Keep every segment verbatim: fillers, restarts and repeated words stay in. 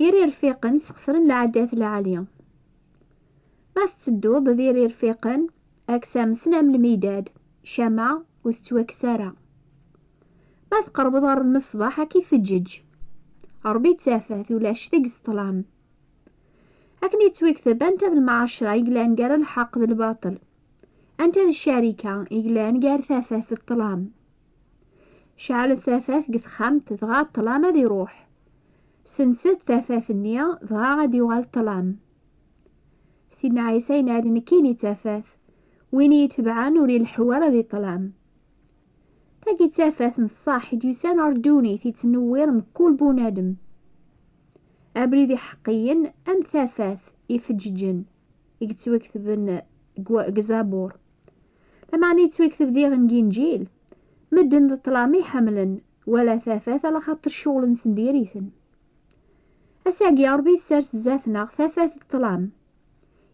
Yir irfiqen sxesren lɛadat lɛali. Ma tettedduḍ d yir irfiqen, aksamsen am lmidad, ccama ur tettwakkes ara. Ma tqerbeḍ ɣer lmeṣbaḥ, ad k-ifeǧǧeǧ. Ṛebbi d tafat, ulac deg-s ṭṭlam. Akken yettwikteb, anta d lmɛacra i yellan gar lḥeqq d lbaṭel? Anta d ccarika i yellan gar tafat d ṭṭlam? Ceɛlet tafat deg texxamt, dɣa ṭṭlam ad iruḥ. Senset tafat-nni, dɣa ad d-yuɣal ṭṭlam. Sidna Ɛisa yenna-d: "Nekkini d tafat, win i yi-tebɛen ur ileḥḥu ara di ṭṭlam." Tagi d tafat n ṣṣeḥ i d-yusan ɣer ddunit, yettnewwir mkul bunadem. Abrid iḥeqqiyen am tafat ifeǧǧeǧen i yettwaketben deg wa-, deg Zabur. Lameɛna yettwakteb diɣen deg Inǧil: "Medden d ṭṭlam i ḥemmlen, wala tafat, ala xaṭer ccɣel-nsen diri-ten." Ass-agi, Ṛebbi yessers zdat-neɣ tafat d ṭṭlam.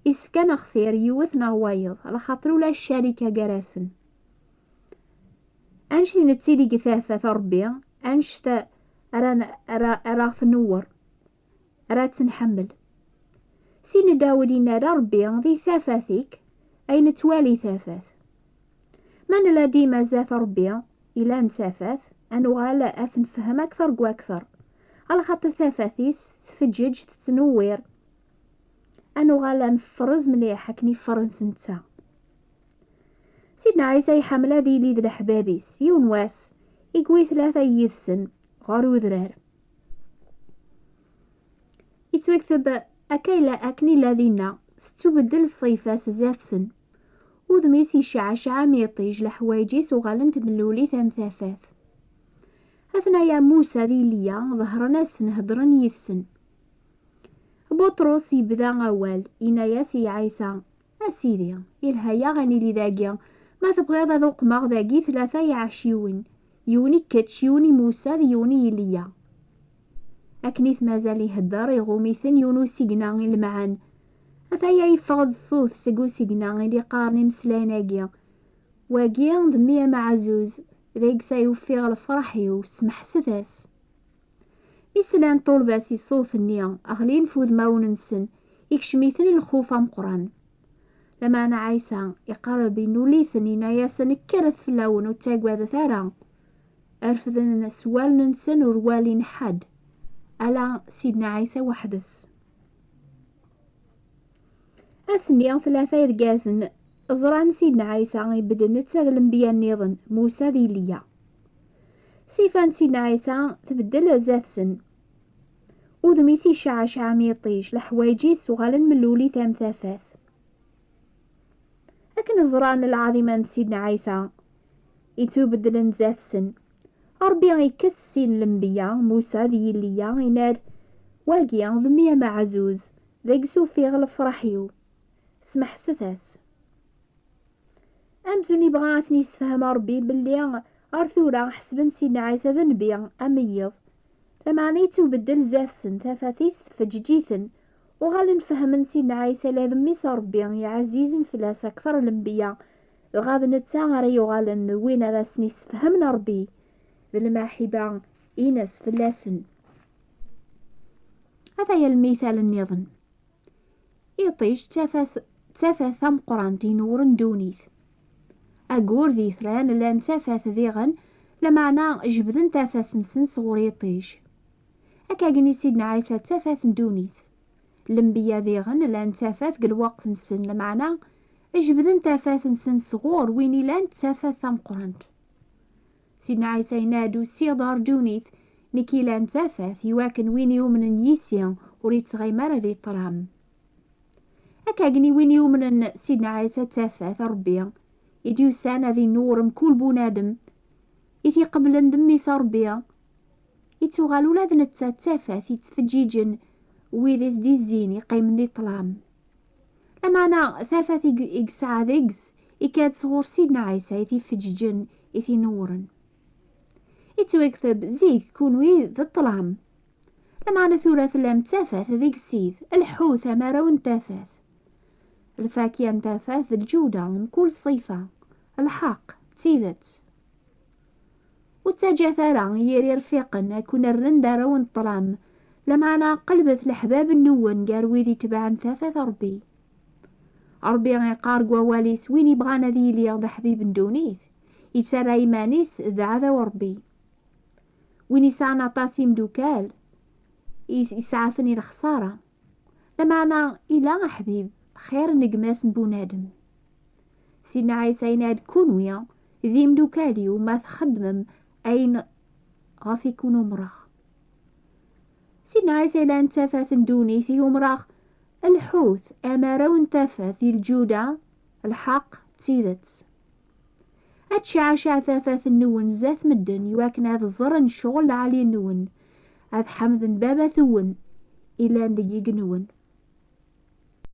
Yessefk ad nextir yiwet neɣ wayeḍ, ala xaṭer ulac ccarika gar-asen. Annect i nettili deg tafat n Ṛebbi, annect ara n-, ara, ara ɣ-tnewwer, ara tt-nḥemmel. Sidna Dawed yenna-d: "A Ṛebbi, di tafat-ik ay nettwali tafat." Ma nella dima zdat Ṛebbi, ilan tafat, ad nuɣal ad t-nefhem akteṛ deg wakteṛ, ala xaṭer tafat-is tfeǧǧeǧ, tettnewwir. Ad nuɣal ad nefrez mliḥ akken ifrez netta. Sidna Ɛisa iḥemmel ad yili d leḥbab-is. Yiwen wass, iwwi tlata yid-sen ɣer udrar. Yettwakteb akka yella, akken illa dinna, tettubeddel ṣṣifa-s zdat-sen. Udem-is yecceɛceɛ am yiṭij, leḥwayeǧ-is uɣalent mellulit am tafat. Atnaya Musa d Iliya ḍehren-asen, heddren yid-sen. Buṭrus yebda awal, yenna-yas i Ɛisa: "A Sidi, ilha-yaɣ ad nili dagi. Ma tebɣiḍ ad uqmeɣ dagi tlata iɛecciwen, yiwen i kečč, yiwen i Musa d yiwen i Iliya." Akken i t-mazal ihedder, iɣum-iten yiwen usigna ilemɛen. Ataya yeffeɣ-d ṣṣut seg usigna i d-iqqaren imeslayen-agi: "Wagi d mmi ameɛzuz, deg-s ay ufiɣ lefraḥ-iw, smeḥset-as." Mi slan ṭṭulba-s i ṣṣut-nni, ɣlin f udmawen-nsen, ikcem-iten lxuf ameqqran. Lameɛna Ɛisa iqerreb, inuli-ten, yenna-yasen: "Kkret fell-awen, ur ttagadet ara. Refden s wallen-nsen, ur walin ḥedd, ala Sidna Ɛisa weḥd-s." Ass-nni, tlata irgazen ẓran Sidna Ɛisa ibedden netta d lenbiya nniḍen, Musa d Iliya. Ṣṣifa n Sidna Ɛisa tbeddel zdat-sen. Udem-is iceɛceɛ am yiṭij, leḥwayeǧ-is uɣalen mellulit am tafat. Akken ẓran lɛaḍima n Sidna Ɛisa ittubeddlen zdat-sen, Ṛebbi ikkes sin lenbiya, Musa d Iliya, yenna-d: "Wagi d mmi ameɛzuz, deg-s ufiɣ lefraḥ-iw, smeḥset-as." Amzun ibɣa ad ten-yessefhem Ṛebbi belli ar tura ḥesben Sidna Ɛisa d nnbi ameyyez. Lameɛna ittubeddel zdat-sen, tafat-is tfeǧǧeǧ-iten. Uɣalen fehmen Sidna Ɛisa la d mmi-s n Ṛebbi, iɛzizen fell-as akteṛ n lenbiya, dɣa d netta ara yuɣalen d win ara sen-yessefhamen Ṛebbi d lmaḥiba-ines fell-asen. Ataya lmital nniḍen. Iṭij d tafat, d tafat tameqqrant inewwren ddunit. Aggur d yitran llan d tafat diɣen, lameɛna jebden tafat-nsen sɣur yiṭij. Akkagni Sidna Ɛisa d tafat n ddunit. Lenbiya diɣen llan d tafat deg lweqt-nsen, lameɛna jebden tafat-nsen sɣur win ilan d tafat tameqqrant. Sidna Ɛisa yenna-d: "Usiɣ-d ɣer ddunit, nekk ilan d tafat, iwakken win yumnen yis-i ur yettɣimi ara di ṭṭlam." Akkagni win yumnen Sidna Ɛisa d tafat n Ṛebbi, i d-yusan ad inewwer mkul bunadem, i t-iqeblen d mmi-s n Ṛebbi, ittuɣal ula d netta d tafat yettfeǧǧiǧen wid i s-d-izzin iqqimen di ṭṭlam. Lameɛna tafat i g-, i yesɛa deg-s, ikka-d sɣur Sidna Ɛisa i t-ifeǧǧeǧen, i t-inewwren. Ittwakteb zik: "Kunwi d ṭṭlam." Lameɛna tura tellam d tafat deg Ssid, lḥut am arraw n tafat. Lfakya n tafat d lǧuda n mkul ṣṣifa, lḥeqq, d tidet. Ur ttaǧǧat ara yir irfiqen ad ken-rren d arraw n ṭṭlam, Lameɛna qelbet leḥbab-nwen gar wid itebɛen tafat n Ṛebbi. Ṛebbi iqqar deg wawal-is: "Win ibɣan ad yili d aḥbib n ddunit, yettarra iman-is d aɛdaw n Ṛebbi." Win yesɛan aṭas imdukal, is-, yesɛa-ten i lexṣara. Lameɛna ila aḥbib xir n gma-s n bunadem. Sidna Ɛisa yenna-d: "Kunwi d imdukal-iw ma txeddmem ayen ɣef i kun-umreɣ." Sidna Ɛisa yellan d tafat n ddunit i umreɣ: "Lḥut amaraw n tafat di lǧuda, lḥeqq d tidet." Ad tceɛceɛ tafat-nwen zdat medden, iwakken ad ẓren ccɣel lɛali-nwen, ad ḥemden Baba-twen illan deg yigenwen.